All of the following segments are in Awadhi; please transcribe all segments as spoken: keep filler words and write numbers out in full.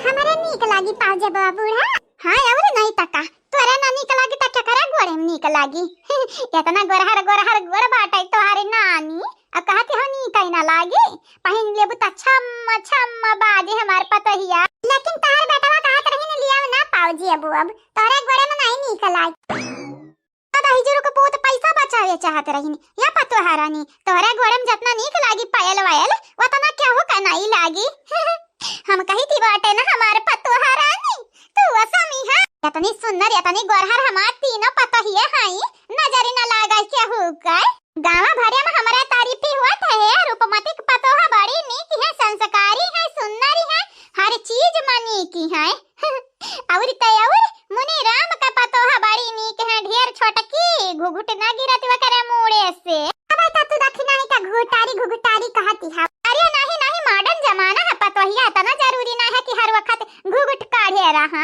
हमरे नीक लागी पाउजी अबुआ बूढ़ा। हाँ, अउर नहीं त का, तोरे ना नीक लागी त केकरा गोड़े में नीक लागी? एतना गोरहर गोरहर गोड़ बाटे तोहरे नानी, अब कहत हो नीक ही ना लागी? पहिन लेबू त छम छम बाजी हमार पतोहिया। लेकिन तोहर बेटवा कहत रही न लियाव ना पाउजी अबुआ, अब तोहरे गोड़े में नहीं नीक लागी। दहिजरू के पूत पैसा बचावे चाहत रहिन। या पतोहा रानी, तोहरे गोड़े में जतना नीक लागी पायल वायल, वतना केहू का नाई लागी। हम कही थी बाटे ना हमार पतोहा रानी, तू असमी है। इतनी सुंदर, इतनी गोरहर हमार तीनों पतोहिए हई, नजर न लागे केहू के। गाँव भरे में हमरे तारीफी होत है, रूपमती के पतोहा बड़ी नीक है, संस्कारी है, सुंदरी है, हर चीज में नीक है। अउर त अउर मुनि राम का पतोहा बड़ी नीक है, ढेर छोटकी, घुघुट ना गिरत ओकरे मूड़े से। अब त तू दखिनाही का घुघुटारी घुघुटारी कहती है। अरे नहीं नहीं, modern जमाना है पतोहिया, इतना जरूरी ना है कि हर वक्त घुघुट काढ़े रहा।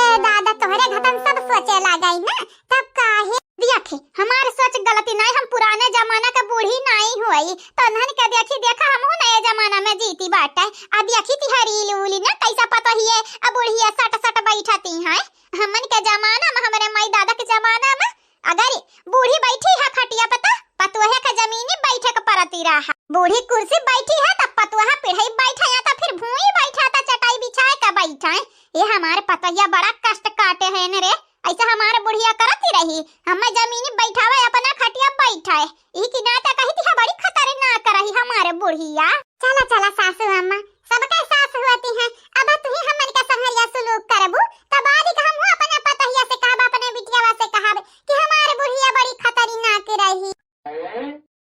ए दादा, तोहरे घटन सब सोचे लागे ना, तब काहे? देखी, हमार सोच गलती नाई, हम पुराने जमाना के बूढ़ी नाई हुई। तन्हन के देखी, देखा, हमहू नए जमाना में जीती बाटे। अब देखी ती हरील उली ना, कैसा पतोहिए, अब बुढ़िया सट सट बैठती हैं। हमन के जमाना में हमरे माई दादा के जमाना में अगर बूढ़ी बैठी है खटिया पे, त पतोहे के जमीनी बैठे के परती रहा। बूढ़ी कुर्सी बैठी है, त पतोहा पिढ़ई बैठे, या त फिर भूई बैठा, त चटाई बिछाए के बैठे। ये हमार पतोहिया बड़ा कष्ट काटे है न रे, ऐसा हमार बुढ़िया करती रही। हमें जमीनी बैठावे, अपना खटिया बैठाए। ई की नाते कही थी, बड़ी खतरनाक रही हमार बुढ़िया। चला चला सासू अम्मा, सबके सास होती हैं। अब तू ही हमन का संहरिया सुलूक करबू, त बाद का हमहू अपने पतोहिया से कहब, अपने बिटियावा से कहब कि हमार बुढ़िया बड़ी खतरनाक रही।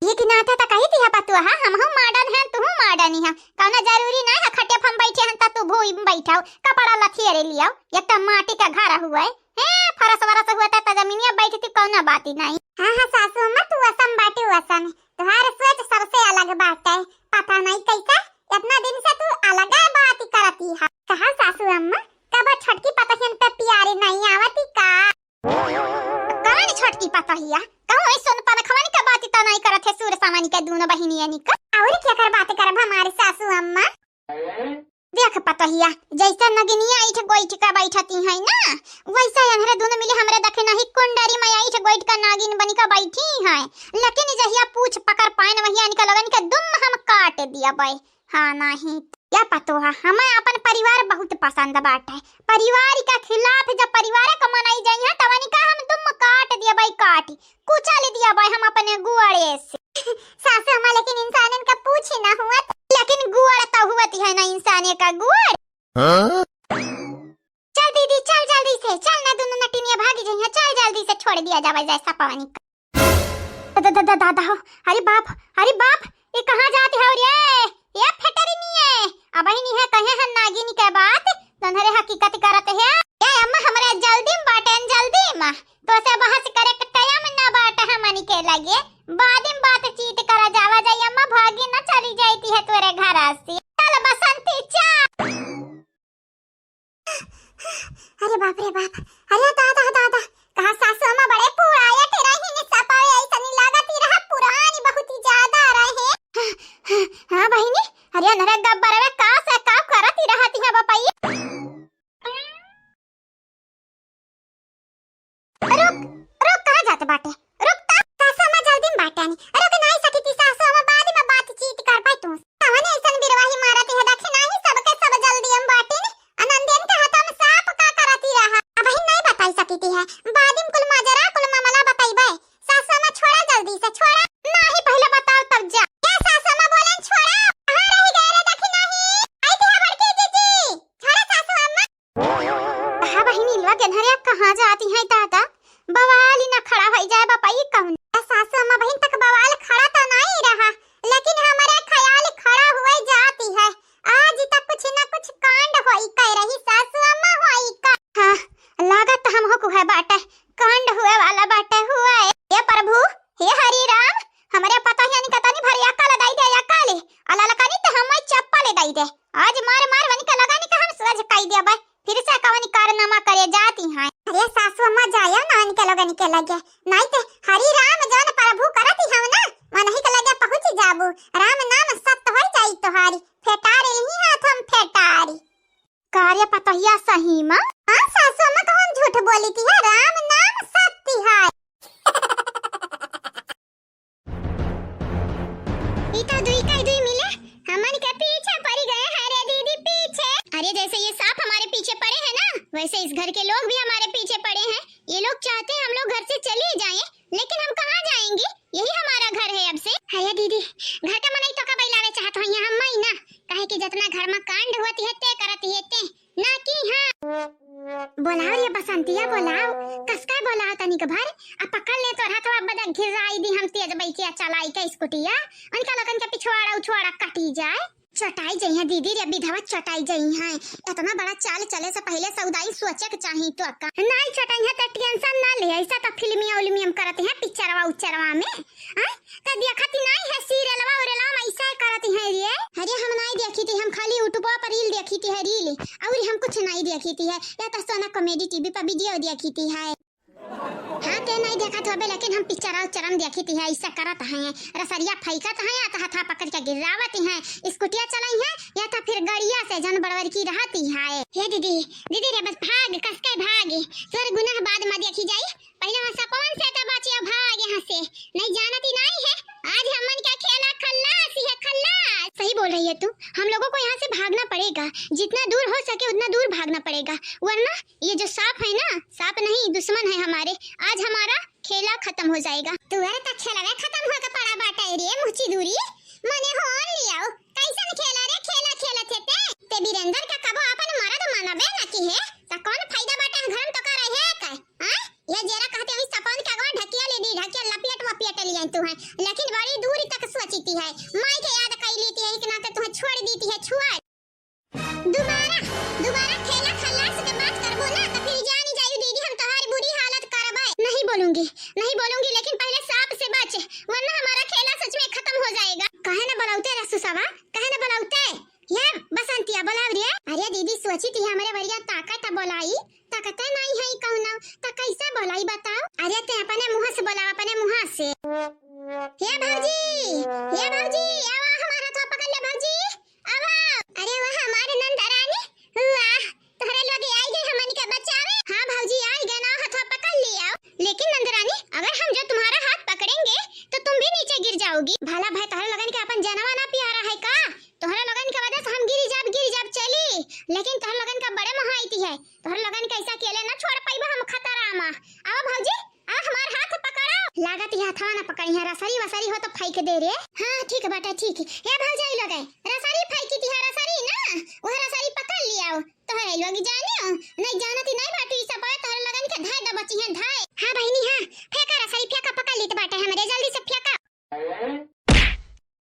ई की नाते त कही थी है पतोहा, हमहू modern हैं, तू modern ही है। कौनो जरूरी ना है खटिया पर हम बैठे हैं त तू भूई में बैठाओ, कपड़ा लथियरे लियाओ, एक त माटी का घर हुए, हे फरस वरस हुए त, त जमीनिया बैठती, कौनो बात ही नहीं। हाँ हाँ सासू अम्मा, तू असम बाटी असम, तोहार सोच सबसे अलग बाटे। पता नहीं कैसे इतना दिन से तू अलग बात करती है। कहा सासू अम्मा, कब छोटकी पतोहियन पे प्यारी नहीं आवती का? कौन छोटकी पतोहिया? कहूँ ऐ सुन पनखवन के बात तो नहीं करत है, सूर सामन के दोनों बहिनियन का। और क्या कर बात करब हमारे सासू अम्मा? देख पतोहिया, जैसे नगिनिया ऐठ गोइठ का बैठती है ना, वैसे अनहरे दोनों मिली हमरे दखिनाही कुंडरी में ऐठ गोइठ का नागिन बनी का बैठी हैं। लेकिन जहिया पूछ पकड़ पाएन, वहिया इनका लगन के दुम हम काट दिया बे। हाँ नहीं, या पतोहा, हमें अपन परिवार बहुत पसंद बाटे। परिवार का खिलाफ जब परिवार का मनाई जाई है, तब इनका हम दुम काट दिया बे, काट। कुचल दिया बे हम अपने गुआड़े से। सासू अम्मा, लेकिन इंसानन का पूछ ना हुआ। लेकिन गुआड़ तो हुआ ती है ना इंसाने का गुआड़। हाँ? चल दीदी, चल जल्दी से, चल ना दोनों नटिनिया भागी जइहैं, चल जल्दी से छोड़ दिया जावे जैसा पवनी का। द-, द-, द-, दादा हो, अरे बाप, अरे बाप, ये कहाँ जात है रे? ये फेटरी नहीं है, अब ही नहीं है कहे है नागिन के बात, तन्हरे हकीकत करत है। ए अम्मा, हमरे जल्दी में बाटेन, जल्दी में। तोसे बहस करे के टाइम ना बाटे हमनी के लगे। बाद में बातचीत करा जावा जाई अम्मा, भागी न चली जाती है तोरे घर से। चल बसंती चल। अरे बाप रे बाप, अरे दादा दादा, कहा सासू अम्मा बड़े पुरायट रही ने सपावे ऐसनी लागत ही रहा पुरानी बहुत ही ज्यादा रहे। हाँ बहिनी, अरे अनरे गब्बर में का से का करत ही रहती है बपई। रुक, रुक, कहाँ जात बाटे? रुक त। सासू अम्मा जल्दी में बाटे नी। रुक नाई सकी थी सासू अम्मा, बाद में बातचीत कर पाई तू। कवने ऐसन बिरवाही मारत है, देखी नाही सबके सब जल्दी में बाटे नी। अनंदियन के हाथ में सांप का करती रहा। अब ही नहीं बताई सकी थी है। बाद में कुल माजरा, कुल मामला बताइबे। सासू अम्मा छोड़ा जल्दी से, छोड़ा। नाही पहले बताओ तब जा। क्या सासू अम्मा बोले छोड़ा? कहाँ रह गए रे देखी नाही? आई थी है बड़की जीजी। छोड़ा सासू अम्मा। हाँ बहिनी, लगे धरे कहाँ जाती है दादा? बवाल ही ना खड़ा होई जाए बपई कहूँ। ए सासू अम्मा बहिन तक बवाल खड़ा तो नहीं रहा, लेकिन हमारे ख्याल खड़ा हुए जाती है। आज तक कुछ ना कुछ कांड होई कह रही सासू अम्मा होई का। हाँ, लागत हमहू को है बाटे, कांड हुए वाला बाटे हुए। हे प्रभु, हे हरि राम, हमरे पतोहियन का तनी भर अकल दई दे, अकल। आ ललकनी त हमें चप्पल दई दे। आज मार मार वनी का लगानी का हम सोझ कई देबे। फिर से कवनी कारनामा करे जाती हैं। अरे सासू अम्मा जायो ना इनके लोगन के लगे। नहीं ते हरि राम जौन प्रभु करती हम ना, वनही के लगे पहुँच जाबू। राम नाम सत्य होई जाई तोहारी। फेटारे ही हाथ हम फेटारी। का रे पतोहिया सही मा? हाँ सासू अम्मा, कौन झूठ बोली थी है, राम नाम सत्य है। ई तो दुई का दुई मिले हमन के पीछे पड़ी गए हैं रे दीदी, पीछे। अरे जैसे ये सांप हमारे पीछे पड़े हैं ना, वैसे इस घर के लोग भी हमारे पीछे पड़े हैं। ये लोग चाहते हैं हम लोग घर से चले जाएं, लेकिन हम कहाँ जाएंगे? यही हमारा घर है अब से। अरे दीदी, घर का मनई तो कबई लावे चाहत हो यहाँ, हम ही ना, काहे कि जितना घर में कांड होती है ते करती है ते, ना कि हाँ। बोलाओ रे बसंतिया, बोलाओ, कसका बोलाओ तनिक भर, आ पकड़ ले तोर हथवा, बड़ा घिराई दी हम तेज बइकिया चलाई के स्कूटिया, उनका लोगन के पिछवाड़ा उछवाड़ा कटी जाए। चटाई जइहें दीदी रे, विधवा चटाई जइहें। इतना बड़ा चाल चले से पहिले सौदाई सोचे के चाही तो का। नाई चटाई है तो tension ना ले, ऐसा तो फिल्मिया उल्मिया में करत हैं, पिक्चरवा उच्चरवा में। हाँ? तो देखती नाई है सीरियलवा उरियलवा में ऐसा करत हैं रे। अरे हम नाई देखी थी, हम खाली YouTube पर reel देखी थी है, reel, और हम कुछ नाई देखी थी है। या तो सोना comedy TV पर video देखी थी है। हाँ, ते नाई देखत होबे, लेकिन हम पिक्चर उच्चर में देखी थी है, ऐसा करत हैं, रसरिया फेंकत हैं, या तो हथवा पकड़ के गिरावत हैं, स्कूटिया चलाई हैं, या तो फिर गड़िया से जन बड़वर की रहती है। हे दीदी, दीदी रे, बस भाग, कसके भाग, तोर गुनाह बाद में देखी जाई, पहले वहाँ सपवन से तो बचिया, भाग यहाँ से, नहीं जानती नाई है, आज हमन का खेला खल्लास है, खल्लास। सही बोल रही है तू, हम लोगों को यहाँ से भागना पड़ेगा, जितना दूर हो सके उतना दूर भागना पड़ेगा, वरना ये जो सांप है ना, सांप नहीं, दुश्मन है हमारे, आज हमारा खेला खतम हो जाएगा। तोहरे त खेलवे खतम होके पड़ा बाटे रे मुँहची दूरी, मने होन लियाओ, कैसन खेला रे, खेला खेलत हे ते? ते वीरेंद्र का कबो अपन मरद मानबे न की है, त कौन फायदा बाटे घर में तो कर रहे है का? हाँ? ये जेरा कहते हैं सपन के अगवा ढकिया ले दी, ढकिया लपियट वपियट लिया तू है, लेकिन बड़ी दूरी तक सोचती है, माई के याद कर लेती है, इस नाते तुम्हें छोड़ देती है, छोड़। दोबारा, दोबारा खेला खल्लास के बात करबो ना, तो फिर जानी जायू दीदी, हम तुम्हारी बुरी हालत करबे। नहीं बोलूंगी, नहीं बोलूंगी, लेकिन पहले सांप से बच, वरना हमारा खेला सच में खत्म हो जाएगा। काहे ना बोलाउते रे सुसवा, काहे ना बोलाउते? ये बसंतिया बोलाव रे। अरे दीदी, सोची थी हमरे बढ़िया ताकत बोलाई, ताकते नहीं है कौनो, तो कैसे बोलाई बताओ? अरे ते अपने मुँह से बोलाओ, अपने मुँह से। हे भौजी, हे भौजी, आवा हमारा तो पकड़ ले भौजी। आवा। अरे वाह हमारे नंद रानी, वाह, तोहरे लोग आई गए हमन के बचावे। हाँ भौजी, आई गए ना, हाथ पकड़ लिया। लेकिन नंद रानी, अगर हम जो तुम्हारा हाथ पकड़ेंगे तो तुम भी नीचे गिर जाओगी। भला भाई तोहरे लोगन के अपन जनवा ना प्यारा है का? तोहरे लोगन के वजह से हम गिरी जाब, गिरी जाब चली, लेकिन तोहरे लोगन का बड़े महाइती है, तोहरे लोगन के ऐसा अकेले ना छोड़ पाइबा हम खतरा मा। आवा भौजी, आ हमार हाथ पकड़ो। लागत है हथवा ना पकड़ी है, रसरी वसरी हो तो फेंक दे रे। हाँ ठीक बाटे, ठीक। हे भौजाई लोग, रसरी फेंकी थी, रसरी ना, वह रसरी पकड़ लियाओ। तोहरे लोग जानियो, नहीं जानती नहीं बाटू, ई सब तोहरे लोगन के धाय दबची है, धाय। हाँ बहिनी, हाँ, फेंका रसरी, फेंका, पकड़ ली तो बाटे हमरे, जल्दी से फेंका।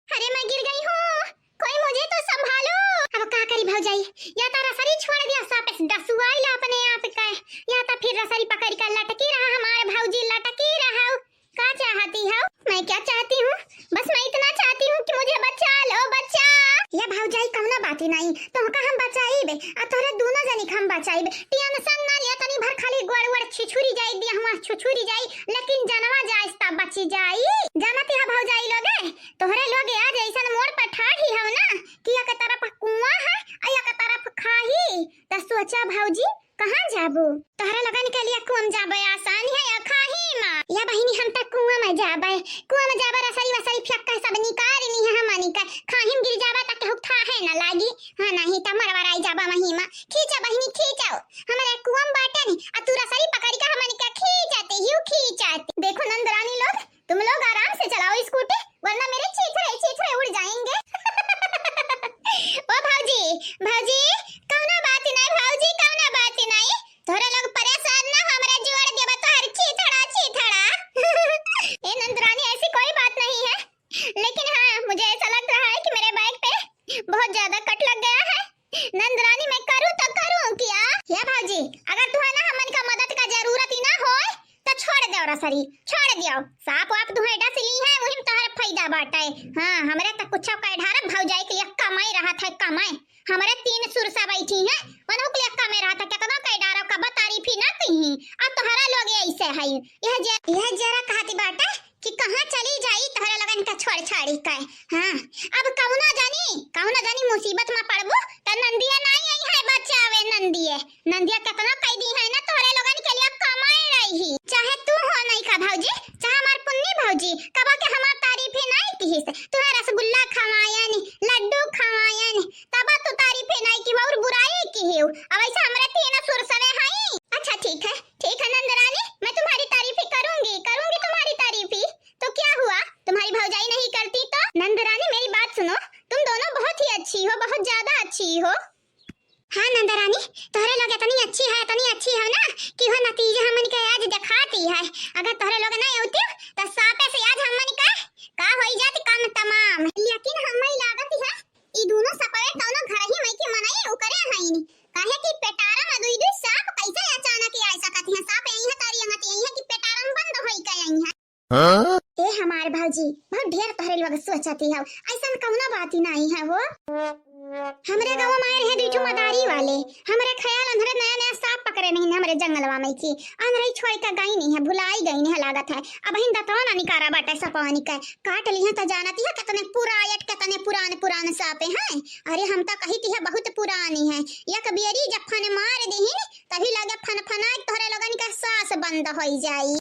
अरे मैं गिर गई हूँ, कोई मुझे तो संभालो। अब का करी भौजाई, या तो रसरी छोड़ दिया, सांप डसुआइला अपने आप का, या तो फिर रसरी पकड़ कर लटकी रहा हमारे भौजी, लटकी रहा। का चाहती हो? मैं क्या चाहती हूँ, बस मैं इतना चाहती हूँ कि मुझे बचा लो, बचा। ये भौजाई कौनो बात ही नहीं, तुमका हम बचाइबे, आ तोहरे दोनों जनी के हम बचाइबे। Tension ना लिया, तनी भर खाली गोड़ वोड़ छिछुरी जाई, दिया हुआ छुछुरी जाई, लेकिन जनवा जाए ता बची जाई। जानती है भौजाई लोगे, तोहरे लोग आज ऐसन मोड़ पर ठाढ़ी हो ना कि एक तरफ कुआं है और एक तरफ खाही। त सोचा भौजी, कहाँ जाबू? तोहरे लोगन के लिए कुआं जाबे आसान है या खाही मा? या बहिनी, हम त कुआं में जाबे, कुआं में जाबे, रसरी वसरी फेंक के सब निकाल ली है हमनी के। खाही में गिर जाबे त केहू थाहे न लागी। हाँ, नहीं त मरवराई जाबे वहीं मा। खींचा बहिनी, खींचाओ, हमारे कुआं बाटे नहीं, आ तू रसरी पकड़ के हमनी के खींचाते, यू खींचाते। देखो नंदरानी लोग, तुम लोग आराम से चलाओ स्कूटी, वरना मेरे चीथड़े चीथड़े उड़ जाएंगे। ओ भौजी, भौजी, कौनो बात नहीं भौजी, कौनो बात नहीं। तोहरे लोग परेशान ना हो, हमरा जोड़ देबा तोहर चीथड़ा चीथड़ा। ए नंदरानी, ऐसी कोई बात नहीं है, लेकिन हाँ, मुझे ऐसा लग रहा है कि मेरे बैग पे बहुत ज्यादा कट लग गया है। नंदरानी, मैं करूँ तो करूँ क्या? हे भौजी, अगर तुहे ना हमन का मदद का जरूरत ही ना होय, तो छोड़ देव रसरी, छोड़ देव। सांप वाप तुहे डस ली है, वही में तोहर फायदा बाटे। हाँ, हमरे तो कुछ कह ढारा, भौजाई के लिए कमाई रहत है, कमाई। हमरे तीन सुरसा बैठी हैं, उन्हों के लिए कमाई रहत है, कितना कह ढारा, कब तारीफ ही ना कही। आ तोहरा लोग ऐसे है, यह जे-, यह जरा कहती बाटे, कि कहाँ चली जाई तोहरे लोगन का छोड़ छाड़ी के। हाँ, अब कौनो जानी, कौनो जानी मुसीबत में पड़बू त नंदिया नाई आई है बचावे। नंदिये, नंदिया केतना कई दी है ना तोहरे लोगन के लिए कमाए रही। चाहे तू हो नहीं का भौजी, चाहे हमार पुन्नी भौजी, कबो के हमार तारीफ ही नहीं किहिस। तुहे रसगुल्ला खवायन, लड्डू खवायन, तब तू तारीफ ही नहीं की और बुराई की हो। अब ऐसा हमरे तीन सुर सवे हई। अच्छा ठीक है, ठीक है नंदरानी, मैं तुम्हारी तारीफ ही करूंगी, करूंगी तुम्हारी तारीफ ही। तो क्या हुआ, तुम्हारी भौजाई नहीं करती तो? नंदरानी मेरी बात सुनो, तुम दोनों बहुत ही अच्छी हो, बहुत ज्यादा अच्छी हो। हाँ नंदरानी, तोहरे लोग इतनी अच्छी है, इतनी अच्छी है ना कि वो नतीजा हमन के आज दिखाती है। अगर तोहरे लोग नहीं होती तो सापे से आज हमन का का होई जात काम तमाम। लेकिन हमें लागत है ई दोनों सपवे कौनो घर ही में के मनई उकरे हईन। काहे कि पेटारा में दुई दुई सांप कैसे अचानक ही आ सकत हैं? सांप यही है तारी अंगत यही है कि पेटारा में बंद होई के आई है। हाँ? ए हमार भौजी, बहुत ढेर तोहरे लोग सोचती हो, ऐसन कौनो बात ही नहीं है हो। हमरे गाँव में आए रहे दुई ठो मदारी वाले, हमरे ख्याल अंधरे नया नया सांप पकड़े नहीं हमरे जंगलवा में की, अंधरे छोड़ के गई नहीं है, भुलाई गई नहीं है लागत है। अब हिन दतवा ना निकारा बाटे सपवा निकाय, काट लिहे तो जानती है कितने पुरायट, कितने पुरान पुरान सांप हैं। अरे हम तो कही थी है बहुत पुरानी है, एक बेरी जब फन मार दी तभी लगे फन फना तोहरे लोगन के सांस बंद होई जाई।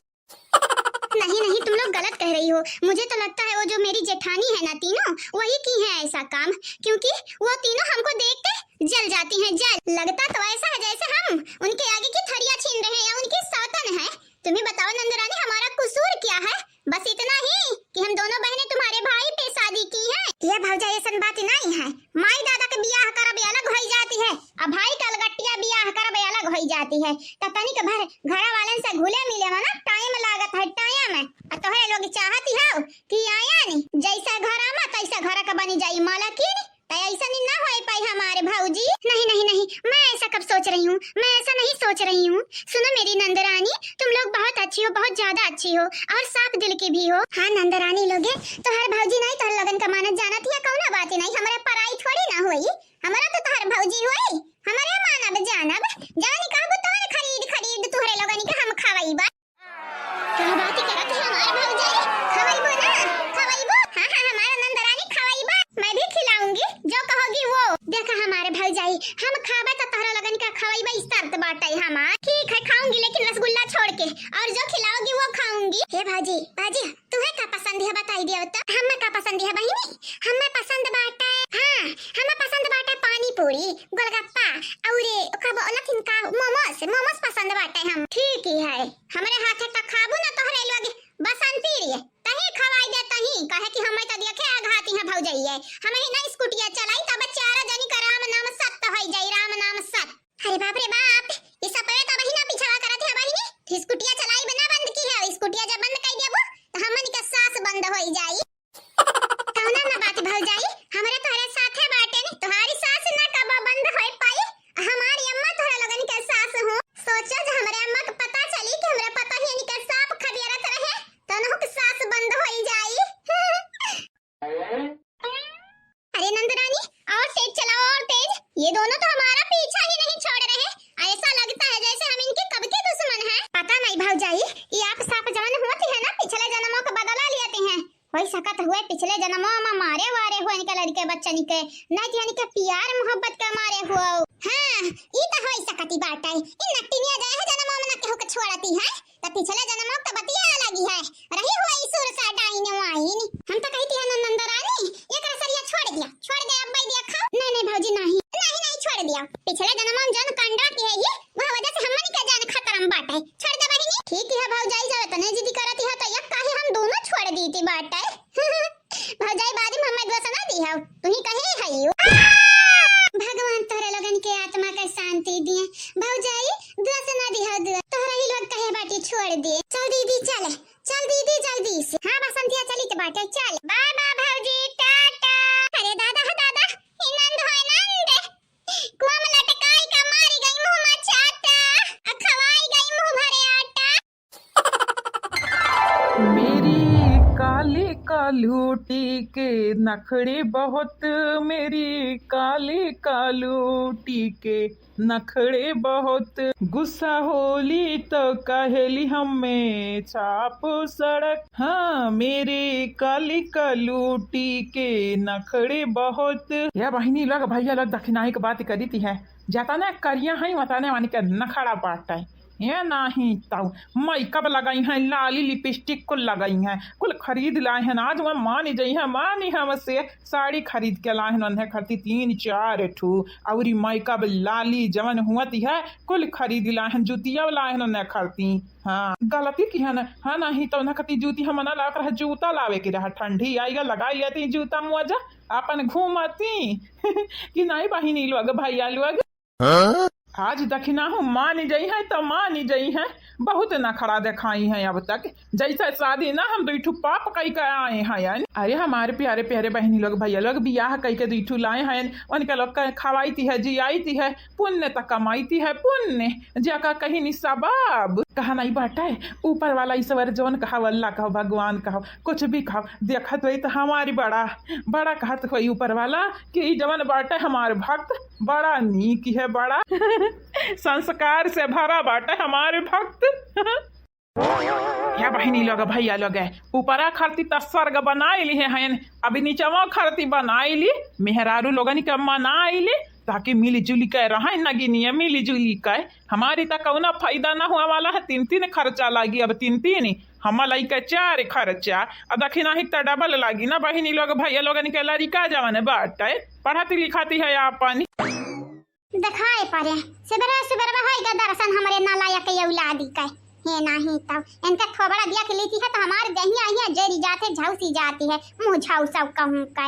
नहीं नहीं, तुम लोग गलत कह रही हो। मुझे तो लगता है वो जो मेरी जेठानी है ना तीनों, वही की है ऐसा काम, क्योंकि वो तीनों हमको देख के जल जाती हैं, जल। लगता तो ऐसा है जैसे हम उनके आगे की थरिया छीन रहे हैं या उनकी सौतन है। तुम ही बताओ नंदरानी, हमारा कसूर क्या है? बस इतना ही कि हम दोनों बहनें तुम्हारे भाई पे शादी की हैं। ये भौजा, ऐसन बात नहीं है। माई दादा के बियाह करब अलग होई जाती है, अब भाई के अलगटिया बियाह करब अलग होई जाती है। त तनिक भर घर वालन से घुले मिले में ना टाइम लागत है, टाइम। आ तोहरे लोग चाहती हो कि आयन जैसा घर आमा तैसा घर का बनी जाई मालकिन, त ऐसा नहीं ना होई पाई हमारे भौजी। नहीं नहीं नहीं, मैं ऐसा कब सोच रही हूँ, मैं ऐसा नहीं सोच रही हूँ। सुनो मेरी नंदरानी, तुम लोग बहुत अच्छी हो, बहुत ज्यादा अच्छी हो और साफ दिल की भी हो। हाँ नंदरानी लोगे, तोहर भौजी नहीं तोहर लोगन का मानत जानत या कौनो बात ही नहीं, हमारे पराई थोड़ी ना होई। हमारा तो तोहर भौजी होई, हमारे मानब जानब, जवन कहबू तवन खरीद खरीद तोहरे लोगन के हम खवाई बा। क्या बात ही करत है हमार भौजाई, खवइबो ना, खवइबो? हाँ हाँ, हमार नंदरानी खवइबा, मैं भी खिलाऊंगी, जो कहोगी वो। देखा हमार भौजाई, हम खाबे तो तोहरा लोगन का खवइबा, ई शर्त बाटे हमार। ठीक है, खाऊंगी, लेकिन रसगुल्ला छोड़ के, और जो खिलाओगी वो खाऊंगी। हे भौजी, भौजी, तुहे का पसंद है बताई दियो तो। हमें का पसंद है बहिनी? हमें पसंद बाटे, हाँ, हमें पसंद बाटे पानी पूरी, गोलगप्पा, और का बोलत हिनका, मोमोस, मोमोस पसंद बाटे हम। ठीक ही है, हमरे हाथे का खाबू ना तोहरे लोग बसंती रे, तही खवाई दे तही, काहे कि हमें तो देखे आघाती है भौजइये, हम ही ना स्कूटिया चलाई तब चार जनी का राम नाम सत्य होई जाई, राम नाम सत्य। अरे बाप रे बाप, ई सब पे तो वही ना पिछवा करत है बहिनी, स्कूटिया चलाई बना बंद की है, स्कूटिया जब बंद कर देबू तो हमन के सांस बंद होई जाई। कौनो ना बात भौजाई, हमरे तोहरे साथे बाटे नी, तोहारी सांस ना कबो बंद होए पाई, हमारी अम्मा तोहरा लोगन के सास हो। सोचो जे हमरे अम्मा के पता चली कि हमरे पता ही इनके सांप खदेरत रहे, तो उनहु के सांस बंद होई जाई। अरे नंदरानी, और तेज चलाओ, और तेज। ये दोनों तो हमारा पीछा ही नहीं छोड़ रहे। ऐसा लगता है जैसे हम इनके कब के दुश्मन हैं। पता नहीं भौजाई, ये आप सांप जवन होती है ना, पिछले जन्मों का बदला लेते हैं। होई सकत हुए पिछले जन्मों में मारे वारे हो इनके लड़के बच्चन के, नहीं तो इनके प्यार मोहब्बत के मारे हो। हाँ, ई तो होई सकती बाटे। इन नट्टिनिया जाए है जन्मों में ना केहू के छोड़ती है, तो पिछले जन्मों के बतिया अलग ही है। रही हुआ ई सुर सा डाइन वाइन। हम तो कहती है नंदरानी, एक रसरिया छोड़ दिया, छोड़ दे अब भाई दिया खाओ। नहीं, नहीं भौजी, नहीं। नहीं, नहीं, छोड़ दिया। पिछले जन्म में जन कंडा की है ये, वह वजह से हमन के जान खतरा में बाटे। छोड़ दे बहिनी। ठीक है भौजाई, जब इतने जिद करती है तो एक काहे हम दोनों छोड़ दी थी बाटे। भौजाई बाद में हमें दोष ना दी है, तू ही कहे है यू। भगवान तोहरे लोगन के आत्मा के शांति दिए। भौजाई दोष ना दी है, दोष तोहरा ही लोग कहे बाटी छोड़ दिए। चल दीदी चले, चल दीदी जल्दी से। हाँ बसंतिया चली तो बाटे, चल। बाय बाय भौजी, टाटा। अरे दादा हो दादा, ई नंद होए नंद। कुआं में लटकाई का मारी गई मुंह में चाटा, आ खवाई गई मुंह भरे आटा। मेरी काली कालूटी के नखड़े बहुत, मेरी काली कालूटी के नखड़े बहुत। गुस्सा होली तो कहेली हमें छाप सड़क। हाँ, मेरे काली कालूटी के नखड़े बहुत। या बहिनी लोग, भैया लोग दखिनाही के बात करी थी है, जतने करिया है वतने वानी के नखड़ा बाटे। ये नाही ताऊ, मेकअप लगाई हैं, लाली लिपस्टिक कुल लगाई हैं, कुल खरीद लाए हैं। आज वह मान जई हैं, मानी हमसे साड़ी खरीद के लाए हैं उन्हें खरती तीन चार ठू, और ई मेकअप लाली जवन हुअती है कुल खरीद लाए हैं, जुतिया लाए हैं उन्हें खरती। हाँ, गलती की है ना, हाँ, नाही तो उन्हें खरती जूती हम ना लावत रहे, जूता लावे के रहा, ठंडी आई गा, लगाई लेती जूता मोजा, अपन घूमती कि नहीं बहिनी लोग, भैया लोग। हाँ? आज दखिनाहू मानी जई हैं तो मानी जई हैं, बहुत नखड़ा देखाई हैं अब तक, जैसे शादी ना हम दुई ठू पाप कई के आए हैं यानी। अरे हमारे प्यारे प्यारे बहिनी लोग, भैया लोग, बियाह कई के दुई ठू लाए हैं, उनके लोग के खवाई ती है, जियाई ती है, पुण्य त कमाई ती है, पुण्य जेका कहीं नि सबाब। कहा नहीं बाटे, ऊपर वाला ईश्वर जवन कहो, अल्लाह कहो, भगवान कहो, कुछ भी कहो, देखत होई तो हमारी बड़ा बड़ा कहत होई ऊपर वाला कि ई जवन बाटे हमार भक्त बड़ा नीक है, बड़ा संस्कार से भरा बाटे हमार भक्त। या बहिनी लोग, भैया लोग, ऊपरा खरती त स्वर्ग बनाई ली हैं, अभी नीचवा खरती बनाई ली, मेहरारू लोगन के मनाई ली, ताकि मिली जुली के रहें नगिनिया, मिली जुली के। हमारी त कौनो फायदा ना हुआ वाला है, तीन तीन खर्चा लागी, अब तीन तीन, हम लइके चार खर्चा, आ दखिनाही त डबल लागी ना बहिनी लोग, भैया लोगन के लड़िका जवन बाटे, पढ़त लिखत है आपन। देखाए परे, सुबेरे सुबेरे होई गा दर्शन हमरे नालायक औलादी के। हे नाही तब, इनका थोबड़ा देख लेती है तो हमार देहिया हिया जरी जाते, झौसी जाती है, मुँह झौसौ कहूँ के।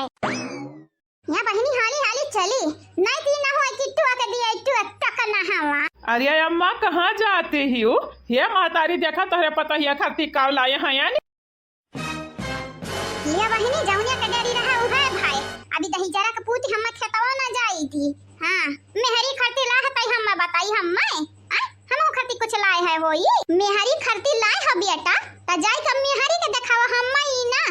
या बहिनी हाली हाली चली, नहीं ती ना होई कि टुआ के दिया, टुआ तक ना हवा। अरे अम्मा, कहाँ जाते ही हो? हे महतारी, देखा तोहरे पतोहिया खातिर का लाए हैं यानी। लिया बहिनी, जौनिया के डरी रहा उहे भाई। अभी दही जरा के पूती हम खेतवा ना जाई थी। हाँ, मेहरी खरती लाए है तई हम बताई हम मैं। आ, हमहू खरती कुछ लाए है होई। मेहरी खरती लाए हो बेटा, त जाई के मेहरी के देखावा हम मैं ना।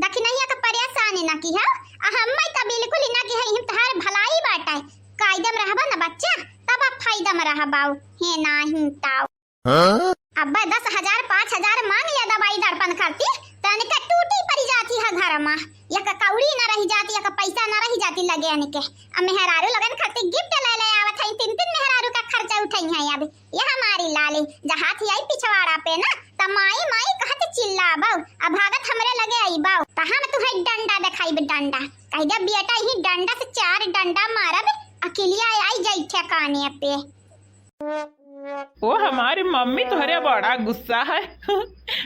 दखिनहिया के परेशान ना की हो, आ हम मैं त बिल्कुल ही ना की है, हम तहार भलाई बाटे। कायदे में रहबा ना बच्चा, तब आप फायदा में रहबाऊ। हे नाही ताऊ। हाँ? अब्बे दस हजार, पाँच हजार मांग लिया दवाई दड़पन खरती, त इनके टूटी पड़ी जाती है घर मा। एक कौड़ी न रही जाती, एक पैसा न रही जाती लगे इनके। अब मेहरारू लोगन खरती gift ले ले आवत है, तीन तीन मेहरारू का खर्चा उठाई है। अब ये हमारी लाली, जहाँ थी आई पिछवाड़ा पे ना, त माई माई कहत चिल्लाबो, अब भागत हमरे लगे आईबो, त हम तुहे डंडा देखाइब, डंडा। कह दे बेटा, यही डंडा से चार डंडा मारब, अकिलिया आई जाई ठेकाने पे। ओ हमारी मम्मी, तोहरे बड़ा गुस्सा है।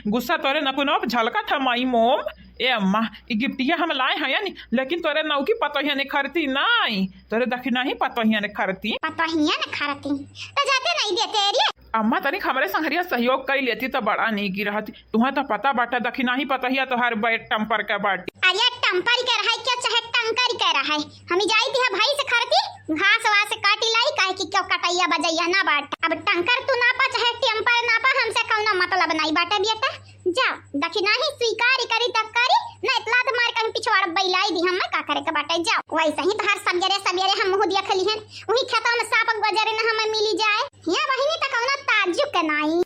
गुस्सा तोरे नकुनो पे झलकत है माई मोम। ए अम्मा, ई गिफ्टिया हम लाए हैं यानी, लेकिन तोरे नौकी पतोहिया ने खरती नाई, तोरे दखिनही पतोहिया ने खरती। पतोहिया ने खरती, तो जाते नहीं देते रे। अम्मा, तनिक हमरे संघरिया सहयोग कई लेती तो बड़ा नीकी रहती। तुहें तो पता बाटे दखिनही पतोहिया तोहार bad temper के बाटी। अरे temper के रहे क्या चाहे टंकर के रहे, हम जाई थी भाई से खरती, घास वास काटी लाई, काहे कि क्यों कटैया बजैया ना बाट। अब टंकर तू नापा चाहे temper नापा, हमसे कौनो मतलब नहीं बाटे बेटा। जाओ, दखिनही स्वीकार करी त करी, ना इतला त मार कहीं पिछवाड़ बैलाई दी, हम का करे के बाटे। जाओ, वैसे ही तोहार सबेरे सबेरे हम मुँह दिया खली हन, वही खेतवा में सांप गुजरे न हमें मिली जाए। हिया बहिनी त कौनो ताज्जुब के नाई।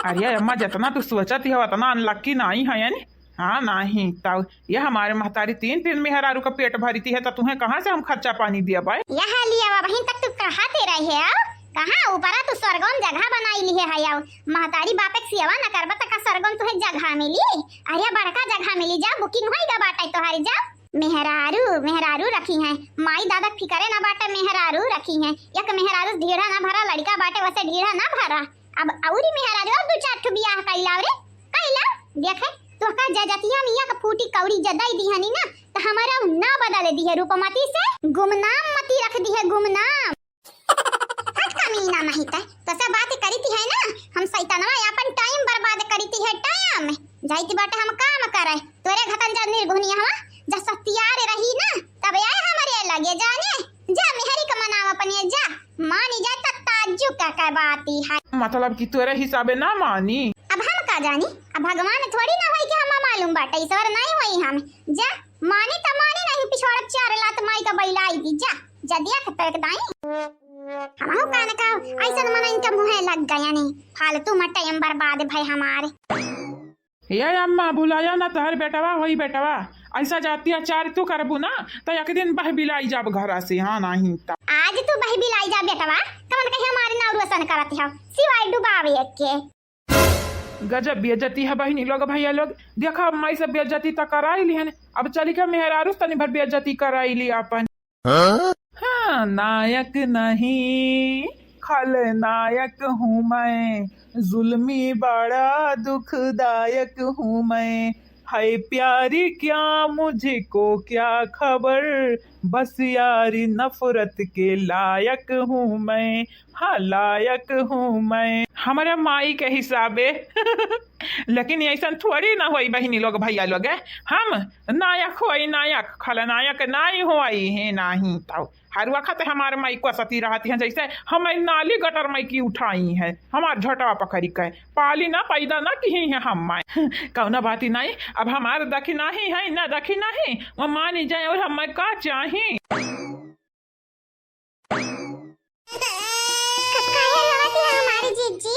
अरे अम्मा, जितना तू सोचत ही हो, उतना unlucky नाई है यानी। हाँ, नाही, तब ये हमारे महतारी तीन तीन मेहरारू का पेट भरीती है, तो तुहें कहाँ से हम खर्चा पानी दिया बाय? यह लिया बहिन, तक तू कहाँ ते रहे हो? कहाँ ऊपरा तू स्वर्गों में जगह बनाई ली है, है आओ। महतारी बाप एक सेवा न करबा, त का स्वर्गों में तुहे जगह मिली? अरे बड़का जगह मिली, जा booking होई गा बाटे तोहारी, जा। मेहरारू, मेहरारू रखी हैं, माई दादा फिकरे ना बाटे, मेहरारू रखी हैं। एक मेहरारू ढीढ़ा ना भरा, लड़का बाटे वैसे ढीढ़ा ना भरा। अब औरी मेहरारू और दो चार ठो बियाह कइला रे, कइला। देखे, तोहका जजतिया मियाँ का फूटी कौड़ी जदई दिहनी ना, त हमारा ना बदल दिहे रूपमती से, गुमनाम मती रख दिहे, गुमनाम। हट कमीना महिता, तोसे बात करी थी है ना, हम सैतनवा अपन time बर्बाद करी थी है, time। जाइत बाटे हम काम करे, तोरे घतन जा निर्घुनिया हवा, जा सतियार रही ना, तब आए हमरे लगे जाने। जा मेहरी का मनावा अपने जा, मानी जाए त ताज्जुब का, का बात ही है। मतलब कि तोरे हिसाबे ना मानी? अब हम का जानी, अब भगवान थोड़ी ना होई कि हम मानी। तुम बाटे ईश्वर नहीं होई हम। जा, माने त माने नहीं, पिछवाड़ा चार लात माई का बइलाई दी। जा, जा दिया खत्ता एक दाई। हमहू कान का ऐसन मनइन के मुँहे लग गया नहीं। फालतू में टाइम बर्बाद भय हमारे। ए अम्मा, भुलाया ना तोहर बेटवा होई बेटवा। ऐसा जे अत्याचार तू करबू ना, त एक दिन बहबिलाई जाब घरा से, हाँ, नाही त। आज तू बहबिलाई जा बेटवा, कवन कहे हमारे नाव रोशन करत हो, सिवाय डुबावे के। गजब बेइज्जती है बहिनी लोग, भैया लोग। देखा, अब माई से बेइज्जती त कराई लिहन, अब चली के मेहरारू से तनी भर बेइज्जती कराई ली अपन। हाँ? हाँ, नायक नहीं, खलनायक हूँ मैं, जुल्मी बड़ा दुखदायक हूँ मैं। है प्यारी क्या मुझको क्या खबर, बस यारी नफरत के लायक हूँ मैं, हाँ, लायक हूँ मैं। हमरे माई के हिसाबे। लेकिन ऐसन थोड़ी ना होई बहिनी लोग, भैया लोग, हम नायक होई, नायक, खलनायक नाई होई है, नाही तो। हर वक्त हमार माई कोसती रहती हैं, जैसे हम नाली गटर माई की उठाई है, हमार झोटवा पकड़ी के पाली ना, पैदा ना की है हम माई। कौनो बात ही नहीं, अब हमार दखिनाही है ना दखिनाही, वो मानी जाए और हमें का चाही। काहे रोवत है हमारी जीजी?